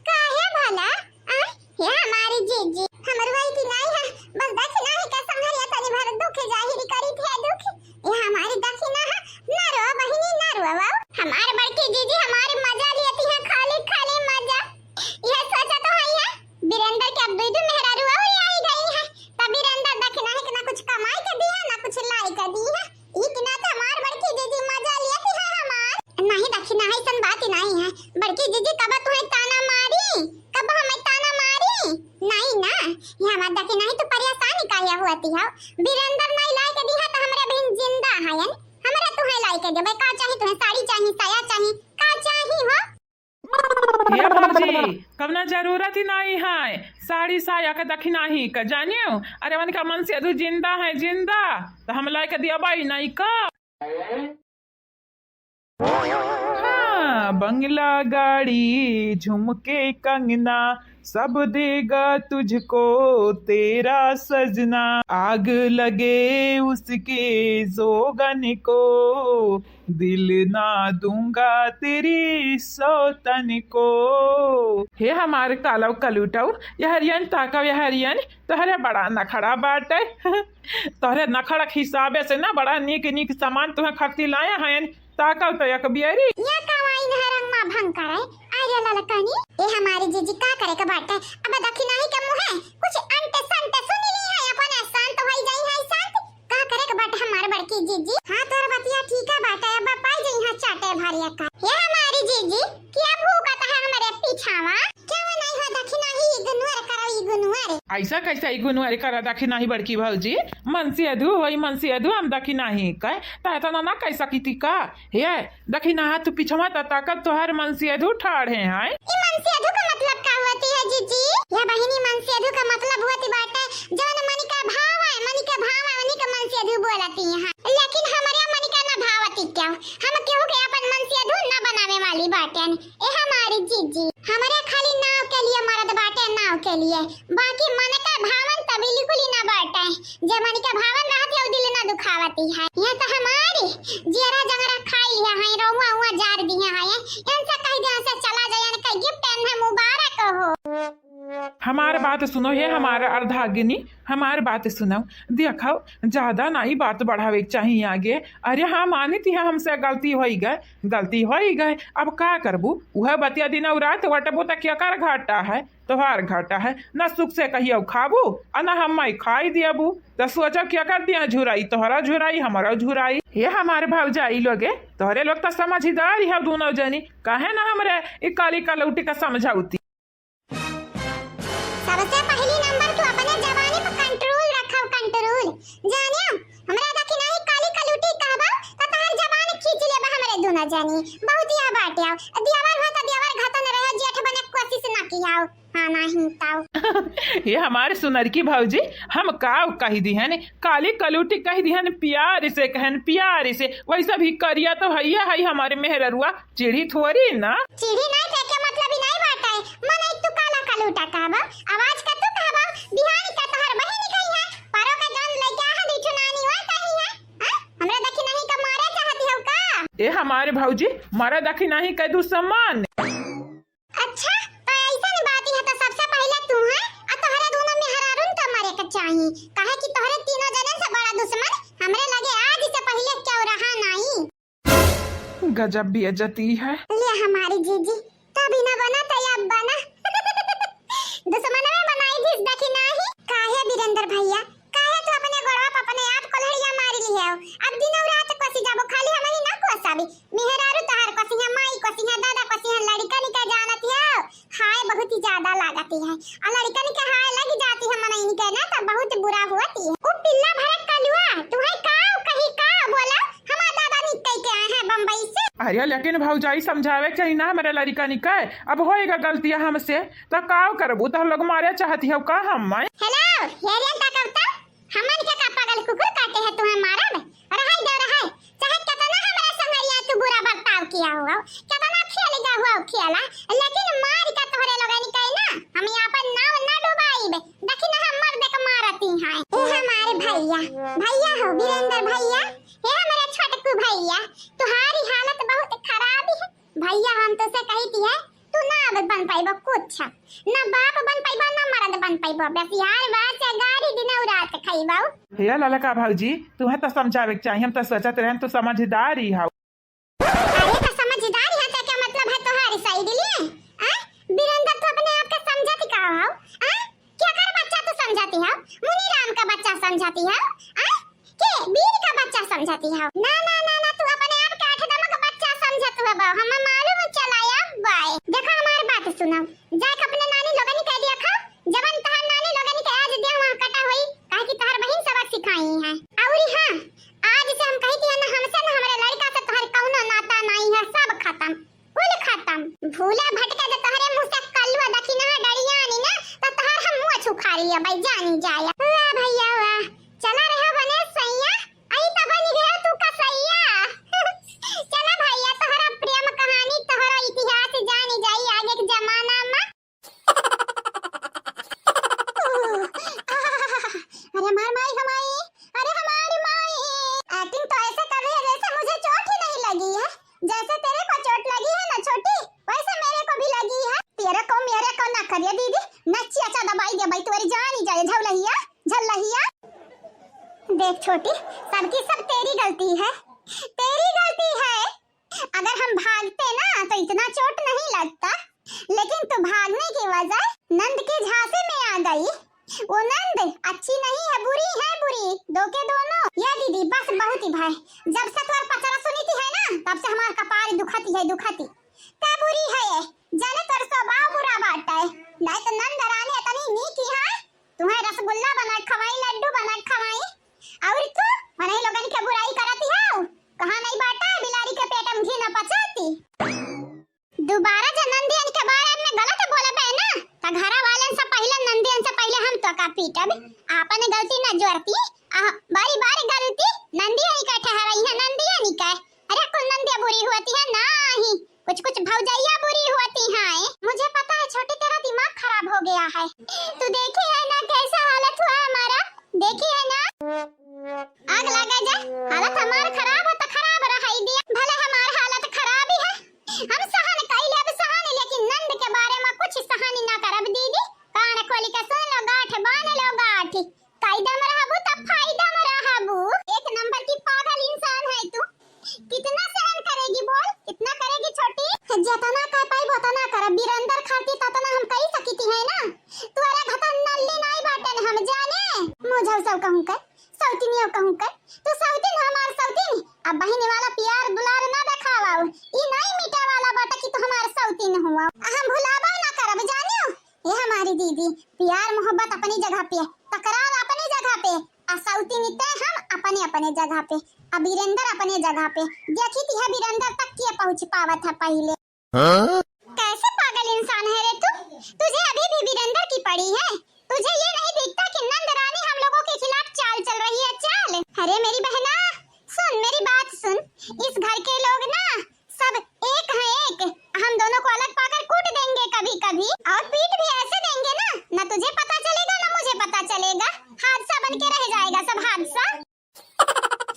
काहे भला? आ? हे हमारी जीजी, हमर वही की नाई है, बस दखिनाही का संघरिया तनी भर दुख जाहिर करी थे दुख। ये हमारी दखिना है, ना रो बहिनी, ना रो। हमार बड़की जीजी हमारी मजा लियती है, खाली खाली मजा। यह सोचा तो है, है बीरेंद्र के अब दुई दुई मेहरारू और आई गई है, तब बीरेंद्र दखिनाही के ना कुछ कमाई के दी है, ना कुछ लाई के दी है। ई के नाते हमार बड़की जीजी मजा लियत है हमार। नहीं दखिनाही, ऐसन बात ही नहीं है। बड़की जीजी कब तुम्हें ताना मारी, कब हमें ताना मारी? नहीं ना, ये हमार दखिनाही तो परेशान काहे होती हो? बीरेंद्र नहीं लाई के दी है तो हमरे बहिन जिंदा है, हमरे तुम्हें लाई के देबे। का चाही तुम्हें? साड़ी चाही, साया चाही, का चाही हो? ये भौजी, कवना जरूरत ही नहीं है साड़ी साया के दखिनाही के, जानियो? अरे, उनका मनसेधू जिंदा है, जिंदा, तो हम लाइके दिया बाई नहीं का। हाँ, बंगला, गाड़ी, झुमके, कंगना, सब देगा तुझको तेरा सजना। आग लगे उसके जोगन को, दिल ना दूंगा तेरी सौतन को। हे हमार कालव कलूटव, यहरियन ताकव यहरियन, तोहरे बड़ा नखड़ा बाटे। तोहरे नखड़ा के हिसाबे से ना बड़ा नीक नीक सामान तुम्हें खरीदी लाया है, ताकव तो एक बियरी। ये कमाई नहरंग माँ भंग करे, अरे ललकनी, ए हमारी जीजी का करे के बाटे? अब दखिनाही के मुँहे कुछ अंट संट सुन ली है, अपने शांत होई जाई है शांत। का करे के बाटे हमार बड़की जीजी? हाँ, तोर बतिया ठीक है बाटे, अब पाई जाई है चाटे भरिया का। ये हमारी जीजी, क्या भूकत है हमरे पीछावा? क्या वो नहीं हो दखिनाही, इग्नोर करो, इग्नोर। ऐसा कैसे इग्नोर करा दखिनाही बड़की भौजी? मनसेधू होई मनसेधू, हम दखिनाही कहे, त इतना ना कह सकी थी का? हे, दखिनाहा तू पिछवा त ताकत तोहार मनसेधू ठाढ़े हैं। ई मनसेधू का मतलब का होती है जीजी? या बहिनी, मनसेधू का मतलब होती बाटे जौन मन का भाव है, मन का भाव है, उन्हीं का मनसेधू बोलती हैं। लेकिन हमरे मन का ना भावती क्या? हम केहू के अपन मनसेधू ना बनावे वाली बाटेन। ए हमारी जीजी, हमरे खाली नाव के लिए मरद बाटे, नाव के लिए, बाकी मन का भावन त बिल्कुल ही ना बाटे। जे मन के भावन रहत है, उ दिल ना दुखावती है। यहाँ तो हमारी जियरा जंगरा खाई लिया है, रोहुआ हुआ जार दिया है। इनसे कह दे, इनसे चला जाए, इनका गिफ्ट इन्हें मुबारक हो। हमार बात सुनो, हे हमार अर्धांगिनी, हमार बात सुनो। देखो, ज्यादा नाई बात बढ़ावे के चाहिए आगे। अरे हाँ, मानित है हमसे गलती होई गए, गलती होई गए, अब का करबू? उहे बतिया दिन और रात वटबू त केकर घाटा है? तोहार घाटा है। न सुख से कहियो खाबू, आ न हम माई खाई दियबू। त सोचो केकर दिया झुराई, तोहरा झुराई, हमारा झुराई। हे हमार भौजाई लोगे, तोहरे लोग त समझदार है दोनों जनी, काहे ना हमरे ई काली कलौटी का समझौती? सबसे पहली नंबर तू अपने जबानी पर कंट्रोल रखो, कंट्रोल। जानियो, हमरा दखिनाही काली कलूटी कहबा, त तहार जबान खींच लेबा हमरे दूना जानी। बहुत या बाटे आओ। दियावर हो त दियावर घातन रहे, जेठ बने कोशिश ना कियाओ। हाँ, नाही ताओ। ये हमारे सुनरकी भौजी, हम काव कह दिहन, काली कलूटी कह दिहन, प्यार से कहन, प्यार से। वैसा भी करिया तो हइया है हमारे मेहररुआ, चिढ़ी थोड़ी ना। चिढ़ी नहीं थे के मतलब ही नहीं बाटे। मन एक तू काला कलूटा कहबा, आवाज का तू कहबा, बिहारी का तोहर बहिनी का ए हमारे भौजी, मरद अखी नहीं कै दुश्मन। अच्छा, तो ऐसन बात है तो सबसे पहले तू है, आ तोहरे दोनों मेहरारून का मरे के चाही, काहे कि तोहरे तीनों जनन से बड़ा दुश्मन हमरे लगे आज से पहले क्यों रहा नहीं। गजब बेइज्जती है। ले हमारी जीजी, तभी ना बना तो अब बना। दुश्मन में बनाई थी देखी नाही। काहे वीरेंद्र भैया, काहे तू अपने गोड़वा पर अपने आप को लहरिया मार ली है? अब दिनों रात कोसी जाबो, खाली हम ही ना कोसबी। मेहरारू तोहार कोसिया, माई कोसिया, दादा कोसिया, लड़कन के जानत है, हाय बहुत ही ज्यादा लागती है। और लड़कन के हाय लग जाती है मनइन के ना, तो बहुत बुरा होती है। ओ पिल्ला भरत कलुआ, तू है का कही का बोला? हमार दादा निकल के आए हैं बम्बई से। अरे लेकिन भौजाई समझावे के चाही ना हमरे लड़कन के, अब होएगा गलतियाँ हमसे, तो का करबू? तो लोग मारे चाहती हो का हम? हेलो, हेरियन का कब तक हमन के का पागल कुकुर काटे है तुम्हें मारब? रहै दो, रहै। चाहे केतना हमरा संगरिया तू बुरा बर्ताव किया हुआ, केतना खेल गया हुआ खेला, लेकिन मार के तोहरे लोगन के ना, हम आपन नाव ना डुबाइब। देखी ना हम मर्द के मारती हैं। ए हमारे भैया, भैया हो वीरेंद्र भैया, हे हमारे छोटकू भैया, तुम्हारी हालत बहुत खराब है। भैया, हम तोसे कही थी है, तू ना अब बन पाइबो कुछ, ना बाप बन पाइबो, ना मर्द बन पाइबो। बस यार बात से गारी दिनौ रात खइबो। हे ललका भौजी, तुहे तो समझावे के चाही, हम तो सोचत रहन तू समझदारी हौ। अरे तो समझदारी है तो क्या मतलब है तुम्हारी साइड लिए? आ? वीरेंद्र, तू अपने आप के समझत का हौ? आ? केकर बच्चा तू समझती हौ? मुनीराम का बच्चा समझती हौ? आ? के बीर का बच्चा समझती हौ? ना, ना, ना, ना, तू अपने आप के आठ दमा का बच्चा समझत हौ बा। हमें मालूम चला अब बाय। देखो हमार बात सुनो। जाके अपने नानी लोगन के कह दिया खा, जवन तहार नानी लोगन के आज दिया वहाँ कटा होई, काहे कि तहार बहिन सबक सिखाई है। औरी हाँ, आज से हम कही कि ना हमसे ना हमरे लड़का से तोहर कौनो नाता नहीं है, सब खत्म। कुल खत्म। भूला भटका तो तोहरे मुँह से कलुआ दखिनहा डरियानी ना, तो तोहर हम मुँह छुखारी है भाई, जानी जाया। वाह भैया वाह, चला रहे बने सैया, आई तो बन गया तू का सैया। चला भैया, तोहरा प्रेम कहानी, तोहरा इतिहास जानी जाई आगे के जमाना में। अरे हमार माई, हमाई, अरे हमारी माई। एक्टिंग तो ऐसे कर रही है जैसे मुझे चोट ही नहीं लगी है। जैसे तेरे को चोट लगी है ना छोटी, वैसे मेरे को भी लगी है। तेरे को मेरे को ना करिए दीदी, नच्चिया चा दबाई दे भाई, तुम्हारी जान ही जाए, झौलहिया, झल्लहिया। देख छोटी, सबकी सब तेरी गलती है, तेरी गलती है। अगर हम भागते ना तो इतना चोट नहीं लगता, लेकिन तू भागने की वजह नंद के झांसे में आ गई। वो नंद अच्छी नहीं है, बुरी है, बुरी दो के दोनों। या दीदी बस बहुत ही भाई, जब से तोर पचरा सुनी थी है ना, तब से हमार कपार दुखती है, दुखती। का बुरी है ये? जाने तोर स्वभाव बुरा बाटा है, नहीं तो नंद रानी इतनी नीक ही है। तुम्हें रसगुल्ला बना खवाई, लड्डू बना खवाई, और तू मनई लोगन के बुराई करती हो। कहाँ नहीं बाटा, बिलारी के पेट में घी न पचाती। दोबारा जे नंदियन के बारे में गलत बोलबे ना, त घरा वालन से पहिले, नंदियन से पहिले हम तो का पीटब। आपन गलती न जोरती, आ बारी बारी गलती नंदियन के ठहराई है, नंदियन के। अरे कुल नंदिया बुरी होती है, नहीं, कुछ कुछ भौजैया बुरी होती हैं। मुझे पता है छोटी, तेरा दिमाग खराब हो गया है। तू देखी है ना कैसा हालत हुआ हमारा, देखी है ना। आग लगा जा, हालत हमार खराब है तो खराब रहाई दिया, भले हमार हालत खराब ही है। हम सहन कई लेब सहन, लेकिन नंद के बारे में कुछ सहन ना करब दीदी। कान खोली के सुन लो, गांठ बांध लो गांठ। कायदा में रहबू तब फायदा में रहबू। एक नंबर की पागल इंसान है तू। कितना सहन करेगी बोल, कितना करेगी छोटी? जितना कर पाई उतना करब, वीरेंद्र खातिर ततना हम कई सकिती है ना। तोरा घता नल्ली नाई बाटे न हम जाने। मुझे सब कहूँ कर, सौतिनियो कहूँ कर, तू सौतिन हमार सौतिन। अब बहिनी वाला प्यार दुलार ना देखावा, ई नाई मिटे वाला बाटे कि तू हमार सौतिन हुआ। हम भुलाबा ना करब जानियो। ये हमारी दीदी, प्यार मोहब्बत अपनी जगह पे, तकरार अपनी जगह पे, आ सौतीनी ते हम अपने अपने जगह पे, आ वीरेंद्र अपने जगह पे। देखी थी है वीरेंद्र तक के पहुँच पावत है पहिले। हाँ? कैसे पागल इंसान है रे तू? तुझे अभी भी वीरेंद्र की पड़ी है। तुझे ये नहीं दिखता कि नंद रानी हम लोगों के खिलाफ चाल चल रही है, चाल। अरे मेरी बहना, सुन मेरी बात सुन, इस घर के लोग ना सब एक हैं एक, हम दोनों को अलग पाकर कूट देंगे कभी कभी, और पीट भी ऐसे देंगे ना, ना तुझे पता चलेगा ना मुझे पता चलेगा, हादसा बन के रह जाएगा सब हादसा।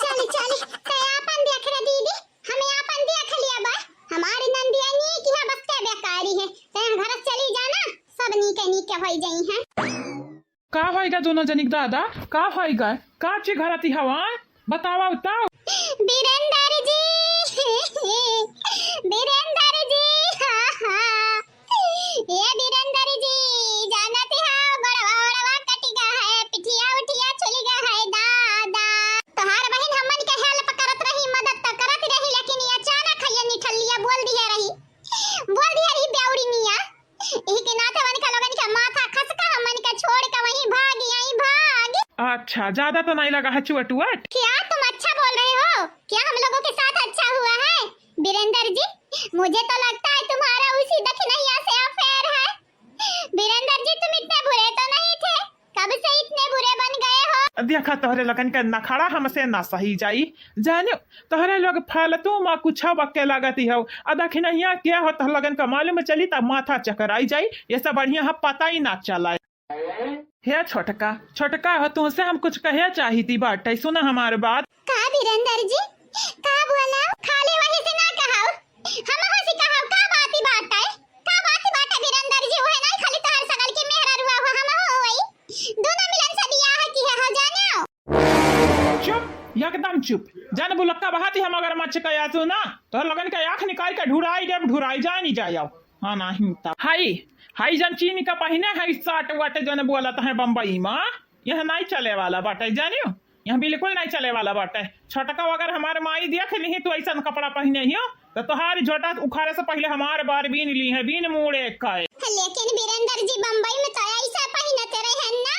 चली चली, ते आपन देख रे दीदी, हमें आपन का दोनों जनिक दादा, का होइगा? का ची घरती हवा? बतावा, बताओ। बीरेंदर जी, बीरेंदर जी, हाँ, हाँ। ए बीरेंदर जी, जानत हो, गोड़वा ओड़वा कटि गा है, पिठिया उठिया छुलि गा है, दादा। तोहार बहिन हमन के help करत रही, मदद त करत रही, लेकिन ई अचानक है ये निठल्लिया बोल दिहे रही, बोल दिहे रही बेउड़ी निया। इही के नाते हमन का लोगन के माथा खसका, हमन के छोड़ के वहीं भाग आई, भाग। अच्छा, ज्यादा तो नहीं लगा है चुअट उअट? क्या तुम अच्छा बोल रहे हो? क्या हम लोगों के साथ अच्छा हुआ है? बीरेंदर जी, मुझे तो लगता है तुम्हारा उसी दखिनैया से affair है। बीरेंदर जी, तुम इतने बुरे तो नहीं थे, कब से इतने बुरे बन गए हो? देखा, तोहरे लोगन के नखड़ा हमसे ना सही जाई, जाने तोहरे लोग फालतू मा कुछ बके लागत ही हो। आ दखिनैया के हो, तोहरे लोगन का मालूम चली तब माथा चकराई जाई। ये सब बढ़िया है, पता ही ना चला। हे छोटका, छोटका हो, तुमसे हम कुछ कहे चाहिती बाटे, सुना हमार बात। का बीरेंदर जी, का बोला? खाली वही से ना कहाओ, हम हो से कहाओ, का बात ही बाटे? का बात ही बाटे बीरेंदर जी? वह नहीं खाली तोहर सगल की मेहरा रुआ हुआ, हम हो वही दोनों मिलन से बियाह की है, हो जाने हो। चुप, एकदम चुप। जान बुलक्का बहाती हम अगर मच के आसू ना, तोहर लोगन के आँख निकाल के ढुराई देब, ढुराई जानी जाओ। हाँ, नहीं तब। हाई, हाई जन चीनी का पहिने है, साट वाट जन बोलत है बम्बई मा, यह नहीं चले वाला बाटे, जानियो, यह बिल्कुल नहीं चले वाला बाटे। छोटका अगर हमार माई देख लिही तू ऐसन कपड़ा पहिने हियो, तो तोहार झोटा उखाड़े से पहले हमार बार बीन ली है, बीन मूड़े का। लेकिन बीरेंदर जी, बम्बई में तो ऐसा पहिनते रहे ना।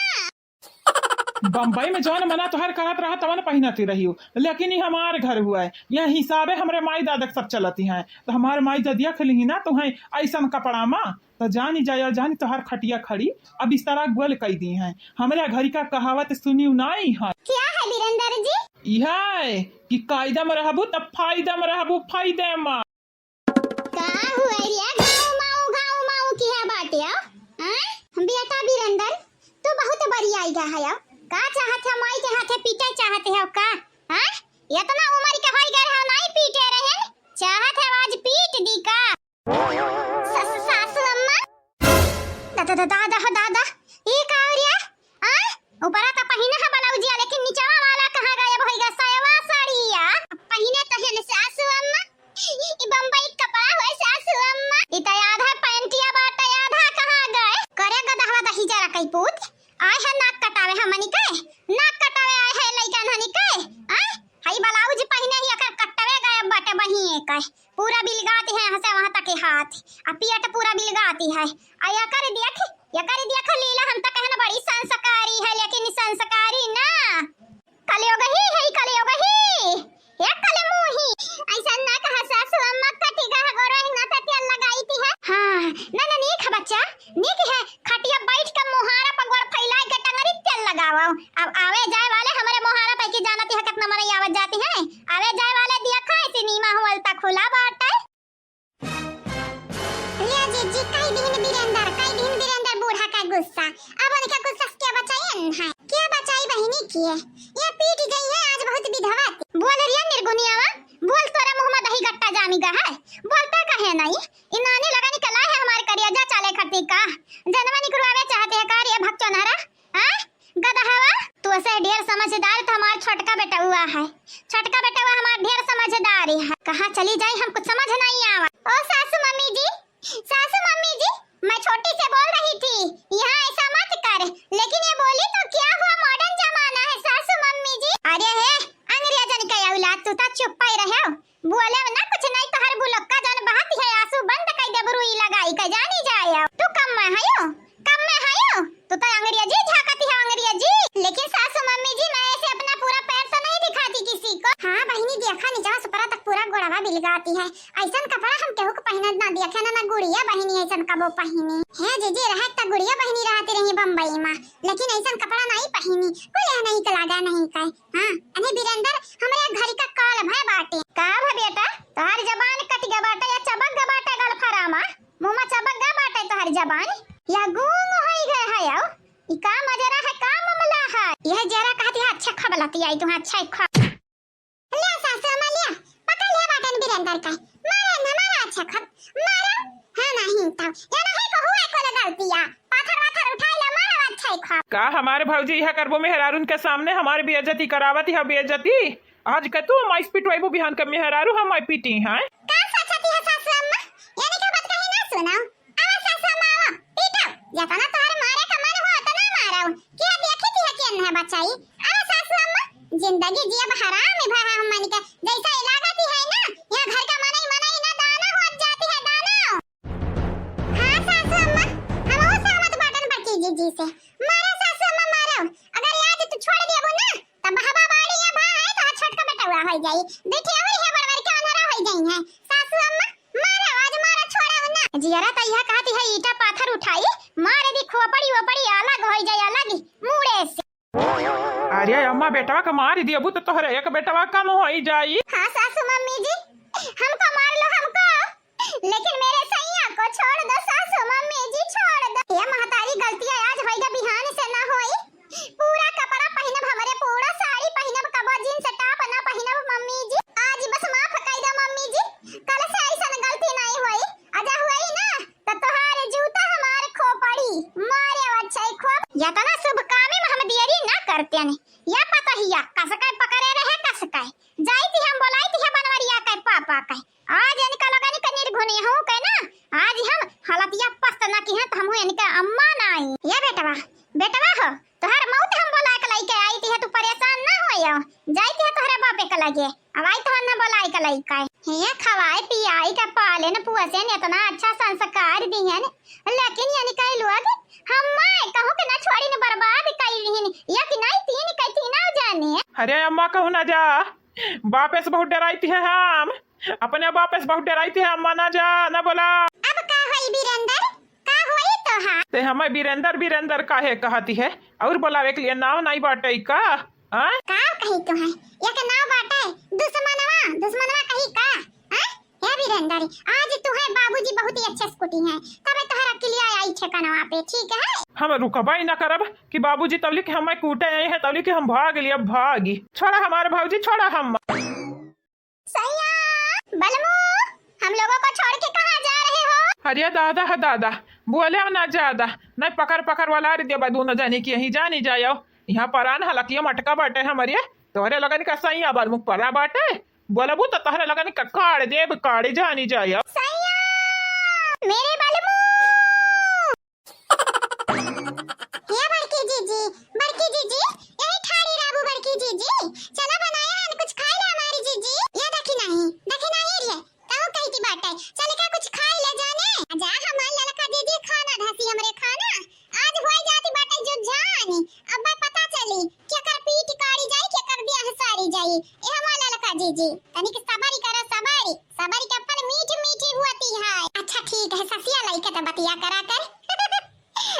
बम्बई में जौन मना तोहर कहत रहा तवन पहिनती रहियो, लेकिन ई हमार घर हुआ है, यह हिसाबे हमरे माई दादा के सब चलती हैं। तो हमार माई जदिया खिलही ना तुहें ऐसन कपड़ा मा, तो जानी जाया, जानी तोहर खटिया खड़ी अब इस तरह गोल कई दी हैं। हमरे घरी का कहावत सुनियो नाई है। क्या है बीरेंदर जी? यह है कि कायदा में रहबू तब फायदा में रहबू, फायदे में। का हुआ रे, घाऊ माऊ, घाऊ माऊ किहा बाटे हो? हाँ? बेटा बीरेंदर, तू बहुत बरियाई गा है हो। का चाहत है, माई के हाथे पीटे चाहत है का? हाँ? इतना उम्र के होई गए हो, नहीं पीटे रहे, चाहत है आज पीट दी का? स-, स-, सासू अम्मा, दादा, दादा, दादा, दादा, ई का हो रे? आय? ऊपरा त पहिना है ब्लाउजिया, लेकिन निचवा वाला कहाँ गायब होइगा? सायवा साड़िया। पहिने तो है न सासू अम्मा। ई बम्बई कपड़ा होए सासू अम्मा। ई त आधा पैंटिया बाटे, आधा कहाँ गए? करे गदहवा दही जरा कई पूत। आए है नाक कटावे हमनी के? नाक कटावे आए है लइकन हनी के? आय? हई ब्लाउज पहिने ही एकर कटवे गायब बाटे बहिए के। पूरा बिलगाती है यहाँ से वहाँ तक के हाथ, आ पेट पूरा बिलगाती है। आ यकर देख, यकर देख लीला, हम तो कहन बड़ी संस्कारी है, लेकिन संस्कारी ना। कलयुग ही है, कलयुग ही। हे कलमुही, ऐसा ना कहा सासू अम्मा, कटी गह गोरो ही ना तो तेल लगाई थी है। हाँ, ना, ना, नीक है बच्चा, नीक है। खटिया बैठ के मोहारा पर गोड़ फैलाए के टंगरी तेल लगावो। अब आवे जाए वाले हमरे मोहारा पे की जानती है कितना मनई आवत जाती है। आवे जाए वाले दिया खाए सिनेमा हॉल तक खुला बाटे। ले जीजी, कई दिन बीरेंदर, कई दिन बीरेंदर बूढ़ा का गुस्सा। अब उनका गुस्सा से क्या बचाई है? क्या बचाई बहिनी की है? ये पीट गई है आज बहुत विधवा। बोल रिया निर्गुनियावा, बोल तोरा मुँह में दही गट्टा जामी गा है। बोलता कहे नहीं? इनाने लगा निकला है हमारे करिया जा चाले खटी का। जनवा निकलवावे चाहते हैं का रे भक्चोनहरा? हाँ? गदहवा, तू ऐसे ढेर समझदार तो हमार छोटका बेटउआ है। छोटका बेटउआ हमार ढेर समझदार है। कहाँ चली जाई, हम कुछ समझ नहीं आवा। ओ सासू मम्मी जी, सासू मम्मी जी, मैं छोटी से बोल रही थी, यहाँ ऐसा मत कर, लेकिन ये बोली तो क्या हुआ, मॉडर्न जमाना है सासू मम्मी जी। अरे हे, अंग्रेजन के औलाद, तू तो चुप ही रहे। बोले ना कुछ नहीं, तोहर बुलक्का जौन बहत है, आंसू बंद कई देब रुई लगाई के, जानी जाए। तू कम में हयो, कम में हयो, तू तो अंग्रेजी झांकती है, अंग्रेजी। लेकिन सासू मम्मी जी, मैं ऐसे अपना पूरा पैर तो नहीं दिखाती किसी को। हाँ बहिनी, देखा नीचे से ऊपर तक पूरा गोड़वा बिलगाती है। ऐसन कपड़ा हम केहू को पहिनत ना देखे ना, ना गुड़िया बहिनी ऐसन कबो पहिनी। हे जीजी, रहे त गुड़िया बहिनी रहती रही बम्बई में, लेकिन ऐसन कपड़ा नहीं पहिनी, कुल यह नहीं के लागा नहीं कहे। हाँ, अने बीरेंदर, हमरे घरी का काल भय बाटे। का भय बेटा, तोहार जबान कट गया बाटे या चबक गया बाटे गलफरामा? मुँह में चबक गया बाटे तोहार जबान? या गूंग होई गए है? आओ, ई का मजरा है, का मामला है? यह जरा कहती है, अच्छा खबलती आई तू, अच्छा खा। ले सासू अम्मा, ले, पकड़ ले बाटन बीरेंदर का। मारा ना, मारा अच्छा खब, मारा। हाँ, नहीं तो, ये नहीं को हुआ को गलतिया। पाथर वाथर उठाई ला, मारा अच्छा ही का हमारे भौजी यह करबो मेहरारून के सामने हमारी बेइज्जती करावत है बेइज्जती? आज के तू माई पिटवाइबू बिहान के मेहरारू हम माई पीटी हैं। का सोचती है सासू अम्मा? यानी का बात कही ना सुनाओ। आवा सासू अम्मा आवा, पीटो। जतना तोहरे मारे का मन हो उतना मारो। क्या देखी थी है कि अन्ना बचाई? आवा सासू अम्मा, जिंदगी जियब हराम है भाई हमन के। जैसा इलाका थी है ना, यहाँ घर का मनई मनई ना दाना हो जाती है दाना। हाँ सासू अम्मा, हम वो सहमत बाटन बड़की जीजी से। मारो सासू अम्मा मारो, अगर आज तू छोड़ देबू ना, तब हवा बाड़ी या भा है तो छोटका बेटवा हो जाई। देखिए वही है बड़वर के अनहरा हो जाई है। सासू अम्मा मारो, आज मारो छोड़ो ना। जियरा तो यह कहती है ईटा पाथर उठाई, मार दी खोपड़ी वोपड़ी अलग हो जाए अलग मुड़े से। अरे अम्मा बेटवा का मार देबू तो तोहरे एक बेटवा कम हो जाई। हाँ सासू मम्मी जी, हमको मार लो हमको, लेकिन मेरे सैया को छोड़ दो सासू मम्मी जी छोड़ दो। ये महतारी गलतियाँ आज होइगा बिहान से ना होई। पूरा कपड़ा पहिनब हमरे, पूरा साड़ी पहिनब, कबो जींस टॉप ना पहिनब मम्मी जी। आज बस माफ कर दो मम्मी जी, कल से ऐसन गलती नहीं होई। अजा हुई ना तो तोहार जूता हमार खोपड़ी मारे अच्छे खोप। यतना शुभ कामे में हम देरी ना करते ने। या पतहिया कसकाय पकड़े रहे कसकाय। जाई थी हम बोलाई थी बनवरिया के पापा के। आज इनका लगा नहीं कनीर घुनी हूँ के ना। आज हम हालतिया पस्त ना की है तो हम इनका अम्मा ना आई। ये बेटवा, बेटवा हो, तोहर मौत हम बोला के लइके आई थी, तू परेशान ना हो। जाई थी तोहरे बापे के लगे। अब आई तो ना बोलाई के लइका। हे खवाए पियाई के पाले न पुअसे न इतना अच्छा संस्कार दिहन, लेकिन यानी कई लोग हम माए कहूँ के ना छोड़ी न बर्बाद कई लिहिन। एक नहीं तीन कई तीनों जाने। अरे अम्मा कहूँ ना जा, बापे से बहुत डराई थी हम, अपने बापे से बहुत डराई थी अम्मा ना जा, ना बोला। अब का होई बीरेंदर? का होई तोहार? ते हमें बीरेंदर, बीरेंदर काहे कहती है? और बोलावे के लिए नाव नहीं बाटे का? हाँ? का कही तू है? एक नाव बाटे, दुश्मनवा, दुश्मनवा कही का? हाँ? हे बीरेंदर, आज तू है बाबूजी बहुत ही अच्छे से कुटी है, तबे तोहरा किलिया आई ठेकानवा पे, ठीक है? हम रुकबा ही ना करब कि बाबूजी तबली के हमें कूटे आई है, तबली के हम भाग लिए, भागी। छोड़ा हमारे भौजी, छोड़ा हम। सैया, बलमू, हम लोगों को छोड़ के कहाँ जा रहे हो? अरे दादा है दादा, बोले ना ज्यादा, नहीं पकड़ पकड़ वाला रे देबा दोनों जाने की यहीं जानी जायो। यहाँ परान हलकिया मटका बाटे हमरे, तोहरे लगन का सैया बलमू परा बाटे, बोलबू तो तोहरे लगन का काड़ देब काड़े जानी जायो। सैया, मेरे बलमू। या बड़की जीजी, बड़की जीजी, यही ठाड़ी रहबू बड़की जीजी। चला बनाया है कुछ खाई ले हमारी जीजी। या देखी नहीं, देखी नहीं रे, कहूँ कही की बात है। चल का कुछ खाई ले जाने। जा हमार ललका जीजी खाना धसी हमरे खाना। आज होई जाती बाटे जुझानी। अब पता चली केकर पीठ काड़ी जाई, केकर बियाह सारी जाई। ए हमार ललका जीजी, तनिक सबर करा, सबर। सबर के फल मीठ मीठ होती है। अच्छा ठीक है, ससिया लइके तो बतिया करा कर।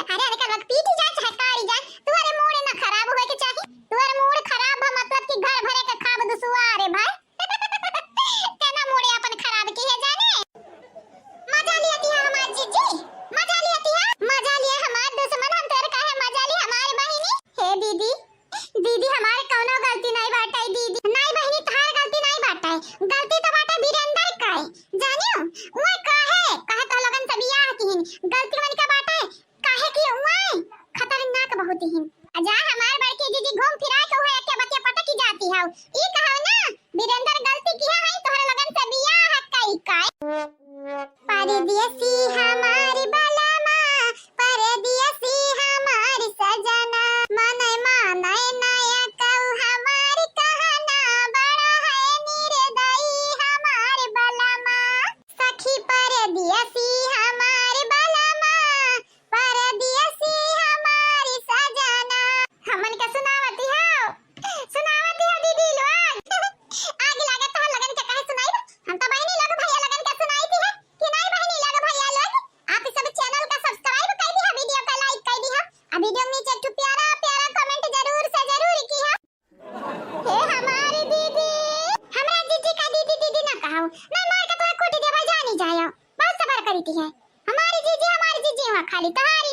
अरे, अरे, कल पीटी जाए चाहे काड़ी जाए, तुहरे मूड ना खराब होए के चाही। तुहरे मूड खराब है, मतलब कि घर भरे के खाब दुसुआ रे भाई। तेना मूड अपन खराब की है जाने। मजा लिया तिहा हमार जीजी, मजा लिया तिहा, मजा लिया हमार दुश्मन, हम तेरे काहे मजा ली हमार बहिनी। हे दीदी, दीदी, हमारे कौनो गलती नहीं बाटे दीदी। नहीं बहिनी, तहार गलती नहीं बाटे, गलती तो बाटे वीरेंद्र का है। जानियो, वो काहे, काहे तो लोगन से बियाह किहिन, गलती मन का बाटे, काहे कि वो खतरनाक बहुत ही। जा हमार बड़की दीदी घूम फिरा के वो एक बतिया पटकी जाती है। ई कहो ना, वीरेंद्र गलती किहा है, तोहरे लोगन से बियाह कई का। परदेसी हमार बलमा, परदेसी हमार सजना, मनय मानय नया कऊ हमार कहना, बड़ा है निर्दयी हमार बलमा। सखी परदेसी हमार बलमा, परदेसी हमार सजना। हमन के सुनावती हो, सुनावती हो दीदी लोग। आगे लागत तो लगन के कहे सुनाई, हम तो बहनी लोग भैया लगन के सुनाई थी है। कि नहीं बहनी लोग भैया लोग, आप सब channel का subscribe कर दिया, video का like कर दिया, आ video नीचे एक ठो प्यारा प्यारा comment जरूर से जरूर किया। हे हमारी दीदी, हमरा जीजी का दीदी दीदी ना कहो, मैं मार के तोरा कूट देबो, जानी जायो, बहुत सबर करी थी है। हमारी जीजी, हमारी जीजी हुआ खाली तोहार